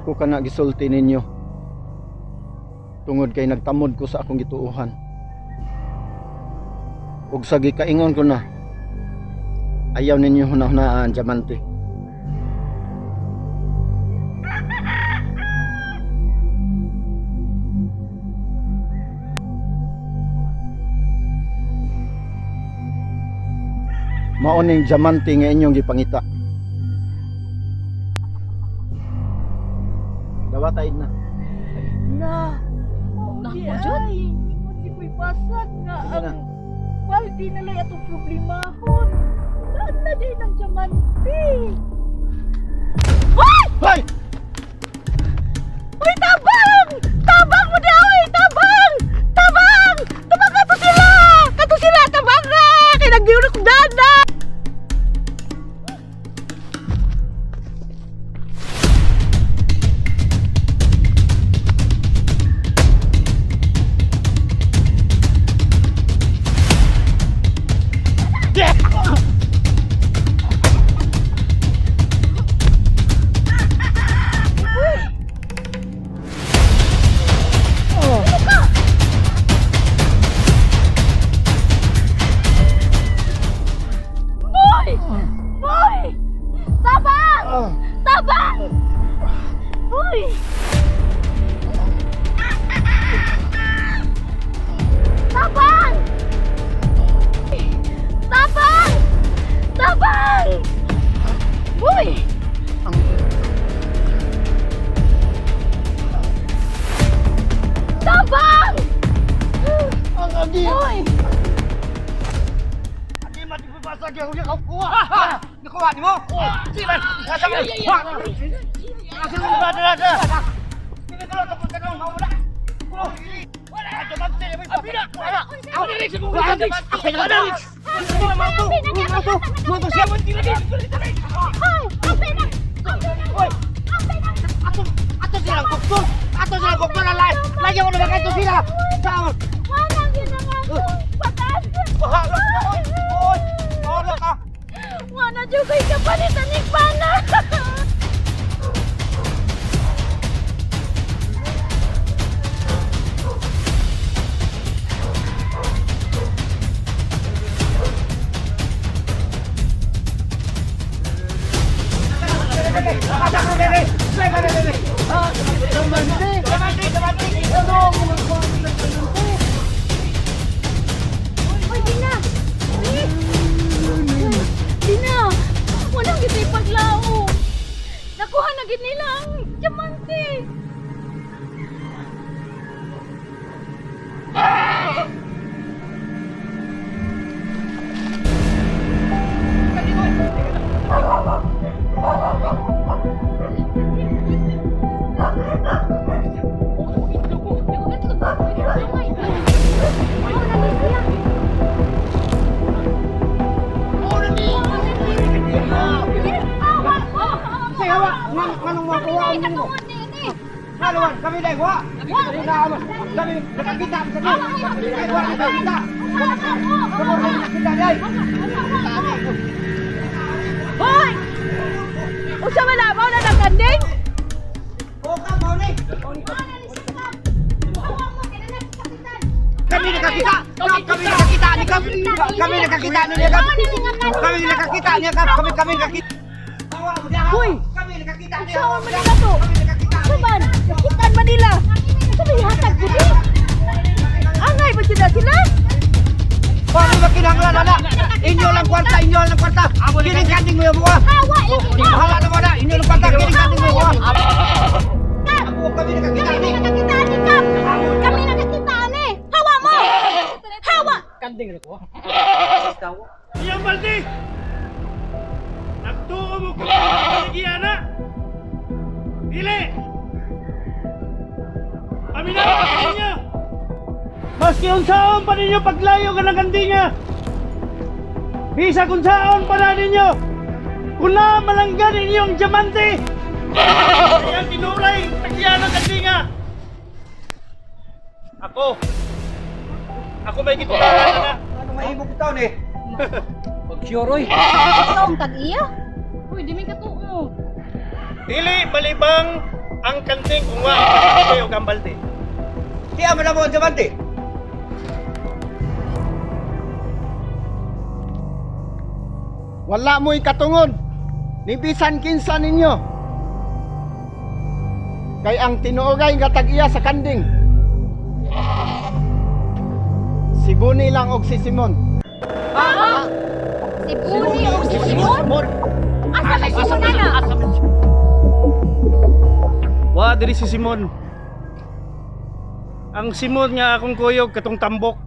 Wa ko kana gisulti ninyo. Tungod kay nagtamod ko sa akong gituohan. Ug sa gikaingon ko na, ayaw ninyo hunahunaan ang diamante. Mao ning diamante nga inyong gipangita. Dawatay na. Na. Nako, Di Jud. ay. Hindi ko'y pasag nga Sige na. ang baldi na lang atong problemahon. Saan na din ang diamante? Hoy! Uy, tabang! Tabang mo na, uy! Tabang! Tabang! Tabang kato sila! Kato sila! Tabang na! Kaya nagyuro kong dana! Boy! Boy! Tabang! Tabang! Boy! Tabang! Tabang! Tabang! Boy! Tabang! Ang agi! Boy! Agi matipasag yung nakuha. Nakuha nimo? Di man. Asa man? Asa man ba dala? Sige ko tapos ka nang mawala. Wala diamante may pabila. Wala. Wala diamante. Wala. Mo siya. Ay! Apay na! Oy. Ato ato silang koktor. Ato silang koktor na lay. Layo na ba sila. Taon. Wala yun ang akong patas! Bahala ka. Oy. Bahala ka. Wala dyan kay kapalit ang pana! Uy, Dina! Uy! Dina! Walang gid paglao! Nakuha na gid nila ang diamante! Sayawa, nganong makuha ang nimo? Haluan, kami dai wa. Kami nakakita sa kami. Ay wa nakakita. Kami nakakita dai. Hoy! Unsa man na mao na nagkanding? O ka mao ni. Kami nakakita. Kami nakakita ni kami. Kami nakakita ni kami. Kami nakakita ni kami. Kami kami nakakita. Hoy! Kami nakakita ni. Unsa man nila to? Kami nakakita. Unsa man? Nakitaan man nila. Unsa may hatag gud? Angay ba sila sila? Paano ba kinahanglan ana? Inyo lang kwarta, inyo lang kwarta. Kining kanding mo yung buwa. Hawa lagi na. Bahala na mo na, inyo lang kwarta, kining kanding mo yung buwa. Ako kami nakakita Kami ni. nakakita ni Kap. Kami nakakita ni. Hawa mo. Hawa. Iyang balde! Nagtuo mo kung panagian na! Dili! Paminaw ka ninyo! Maski unsaon pa ninyo paglayo ka ng kandinga! Bisa kung saon pa na ninyo! Kung na malanggan ninyong diamante! Iyang tinuray, tagyan ng kandinga! Ako! Ako may gitutaran na! Ano mahimong taon eh? Ikaw ang tag-iya? Uy, di may katuo. Dili malibang Ang kanding kung wa ang og ang balde. Di man na mo ang diamante. Wala mo'y katungod. Ni bisan kinsa ninyo. Kay ang tinuogay nga tag-iya sa kanding. Si Buni lang og si Simon. Si Buni o si Simon? Asa may Simon na? Wa diri si Simon. Ang Simon nga akong kuyog katong tambok.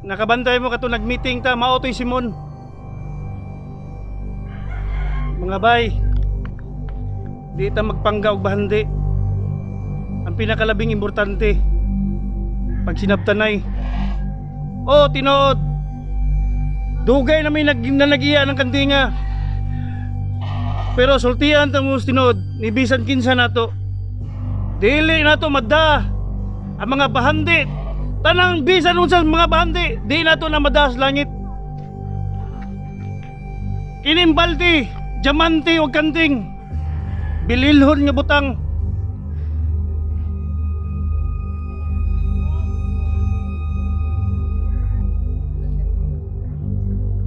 Nakabantay mo katong nagmeeting ta mao to'y Simon. Mga bay, di ta magpangga og bahandi. Ang pinakalabing importante pag sinabtanay. Oh, tinuod. Dugay na may na nagiya ng kandinga. Pero sultian ta mo tinuod, ni bisan kinsa nato. Dili nato madda ang mga bahandi. Tanang bisan unsa mga bahandi, di nato na madda sa langit. Kining balde, diamante o kanding. Bililhon nga butang.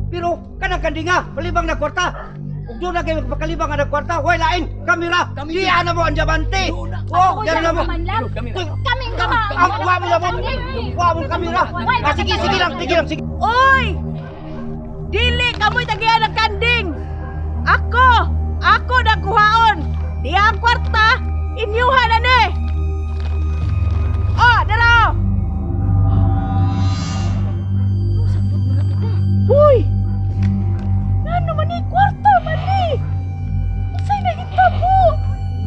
Pero kanang kandinga, palibang na kwarta. Ug doon na kayo magpakalibang nga kwarta, way lain, kamera. Di ana mo ang diamante. Oh, Ako dyan na mo. man lang. Kaming ka. Ang wa mo na mo. Wa mo kamera. Ah, sige, sige lang, sige lang, sige. Oy! Dili kamoy tagian ng kanding. Ako, ako nagkuhaon. Diya ang kwarta, inyuha na ni. Oh, dala. Uy! Ano man ni kwarta man ni? Unsay nahitabo?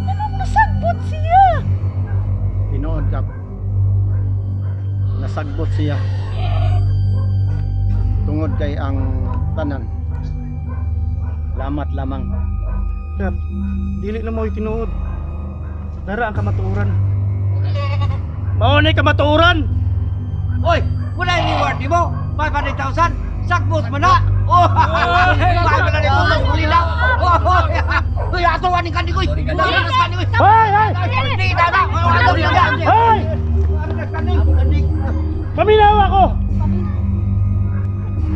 Anong nasagbot siya? Tinuod ka. Nasagbot siya. Tungod kay ang tanan. Lamat lamang. Kap, dili na mo'y tinuod. Dara ang kamatuoran. Mao na kamatuoran. Oy, wala yung reward di mo. 500,000. Sakbot mo na. Oh, bakit wala ni mo kulila. Oh, uy, ato ani kandi koy. Kandi koy. Hoy, hoy! Di na na. Ato ni kandi. Hoy! Paminaw ako.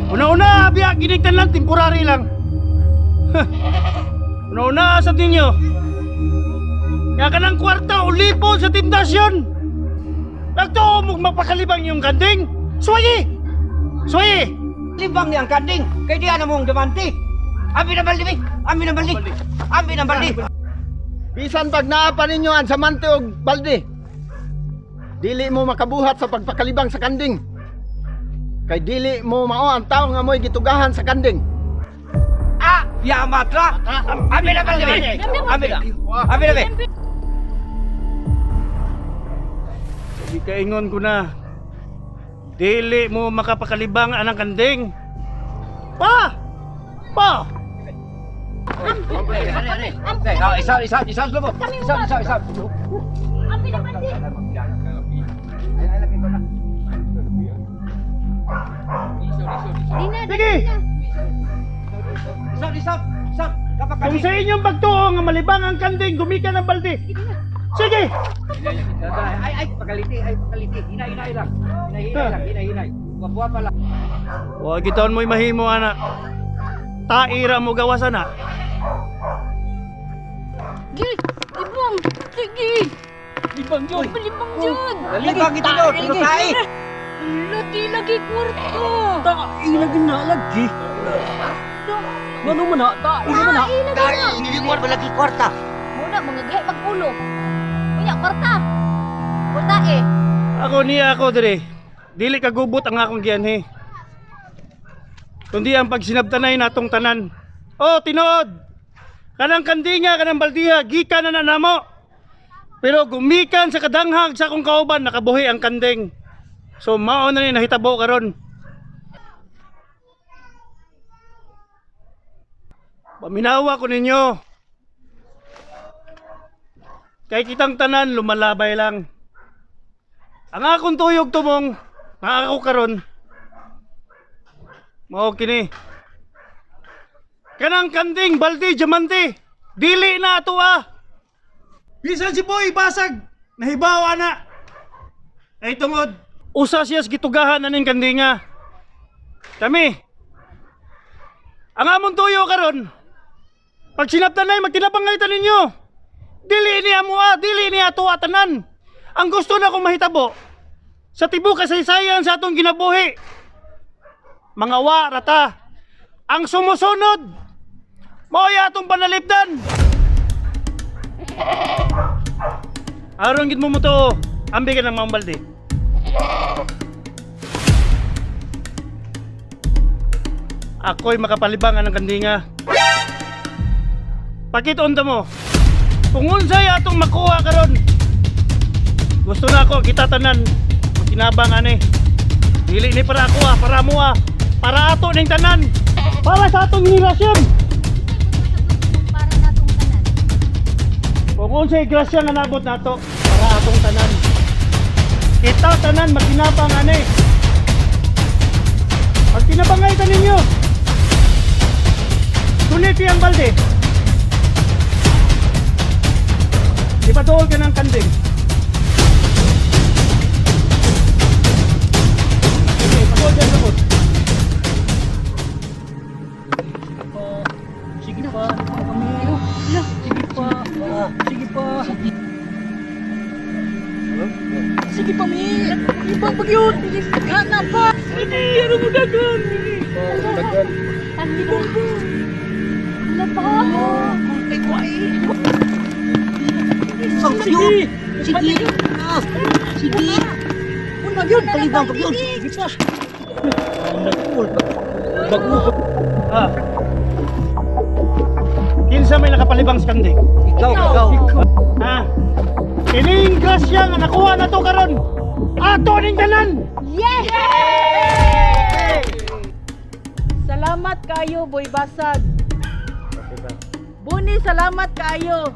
Una-una, biya, ginigtan lang, temporary lang. Huh. Una-una, sa ninyo. Nga ka ng kwarta, ulipon sa tentasyon. Nagtuo mong mapakalibang yung kanding. Suwayi! Suwayi! Libang ni ang kanding. Kay di ana mo ang diamante. Abi na baldi, abi na baldi. Abi na baldi. Bisan pag naa pa ninyo ang samante og balde. Dili mo makabuhat sa pagpakalibang sa kanding. Kay dili mo mao ang tao nga mo'y gitugahan sa kanding. Ah, ya matra. Abi na baldi. Abi na. Abi na. Gikaingon ko na. Dili mo makapakalibang anang kanding. Pa! Pa! Isa, isa, isa, isa, isa, isa, isa. Ang pinabandi. Sige! Isa, isa, isa. Kapag Kung sa inyong pagtuo nga malibang ang kanding, gumika ng balde. Sige! Ay, ay, pagaliti, ay, pagaliti. Hinay, hinay lang. Hinay, hinay lang, hinay, hinay. Wapuwa pa lang. Huwag itaon mo'y mahimo, ana. Taira mo gawas, ana. Gi, libang. Sige. Libang yun. Libang yun. Libang ito doon, pero tayo. Hala, di lagi kwarto. Tae lagi na lagi. Ngano man na, tae man na. Tae lagi Tayo, na. inilimuan pa lagi kwarta. Muna, mga gahi magulo. Unya, kwarta. Kwarta eh. Ako niya ako dire. Dili kagubot ang akong gianhi. Kundi ang pagsinabtanay natong tanan. Oh, tinuod. Kanang kandinga, kanang baldiha, gikan na na namo. Pero gumikan sa kadanghag sa akong kauban, nakabuhi ang kanding. So mao na ni nahitabo karon. Paminawa ko ninyo. Kay kitang tanan lumalabay lang. Ang akong tuyog tumong, nga ako karon. Mao kini. Kanang kanding baldi diamante, dili na ato ah. Bisan si Boy Basag, nahibaw ana. Ay tungod, usa siya sa gitugahan aning kandinga. Kami, ang among tuyo karon, pag sinabtanay, magtinabangay ta ninyo. Dili ni amoa, dili ni ato tanan. Ang gusto na kong mahitabo, sa tibuok kasaysayan sa atong kinabuhi, mga wa rata, ang sumusunod, mao'y atong panalipdan. Aron gid mo mo to, ambi ka ng mga balde. Ako'y makapalibangan ng kandinga. Pakit-on mo. Kung unsay atong makuha karon. Gusto na ako kita tanan makinabang ani. Dili ni para ako ah, para mo ah. Para ato ning tanan. Para sa atong henerasyon. Para natong tanan. Kung unsay grasya nga nabot nato para atong tanan. Kita tanan makinabang ani. Magkinabangay ta ninyo. Suniti ang balde. Ipaduol ka ng kanding. Sige, paduol ka ng gamot. Sige pa. Sige pa. Sige pa. Sige pa, mi. Ibang pagyud. Gana pa. Sige, ano mo dagan? Sige. Ano pa? Ay, kuwai. Sige. Sige. Sige. Una yun, palibang pagyud. Sige pa. Bago. Ah. Kinsa may nakapalibang sa kanding? Ikaw, ikaw. Ha? Kining grasya nga nakuha na to karon. Ato ning tanan. Yes! Salamat kayo, Boy Basag. Buni, salamat kayo.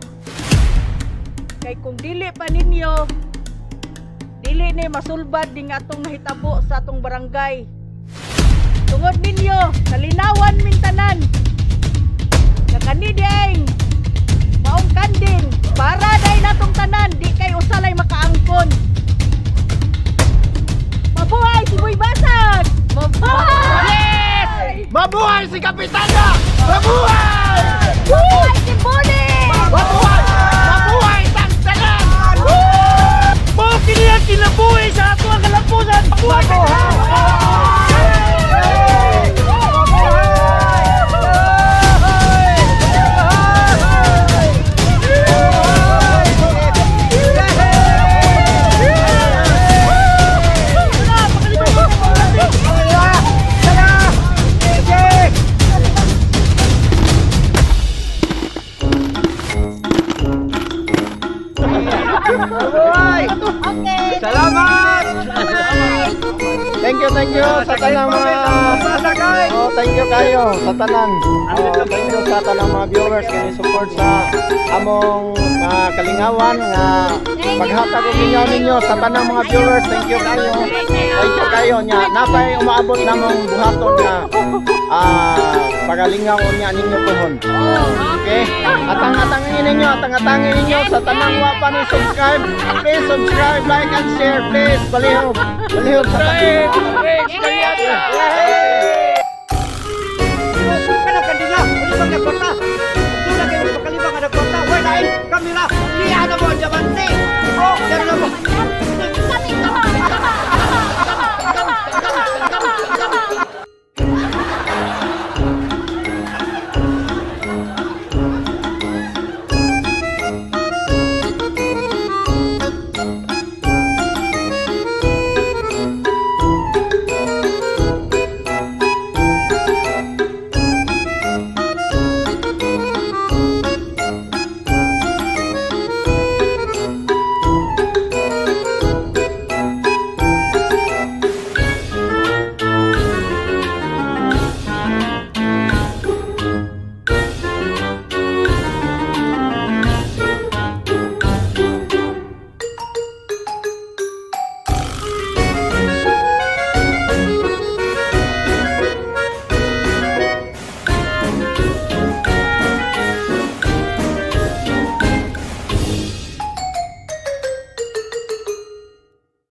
Kay kung dili pa ninyo, dili ni masulbad ning atong nahitabo sa atong barangay. Tungod ninyo, kalinawan mintanan. Nga kani dieng, maong kanding, para day natong tanan, di kay usalay makaangkon. Mabuhay si Boy Basag! Mabuhay! Mabuhay si Kapitana! Mabuhay! Mabuhay si Boni! Mabuhay! Mabuhay tang tanan! Mao kini ang kinabuhi sa ato ang kalampusan. Mabuhay! Okay. Salamat! Thank you sa tanang mga. Oh, thank you kayo sa tanang. Oh, thank you sa tanang mga viewers nga support sa among mga kalingawan nga paghatag og opinyon ninyo sa tanang mga viewers. Thank you kayo. Thank you kayo nya. Napay umaabot namong buhaton nga pagalingaw unya ninyo pohon. Okay? Atang-atangin ninyo, atang-atangin ninyo sa tanang wa pa ni subscribe. Please subscribe, like and share, please. Balihog. Balihog sa tanan. Kanang kandinga, ulibang na kwarta. Tuna kayo makalibang na kwarta. Wala lain kamera. Niya na mo ang diamante. Oh, dara na mo.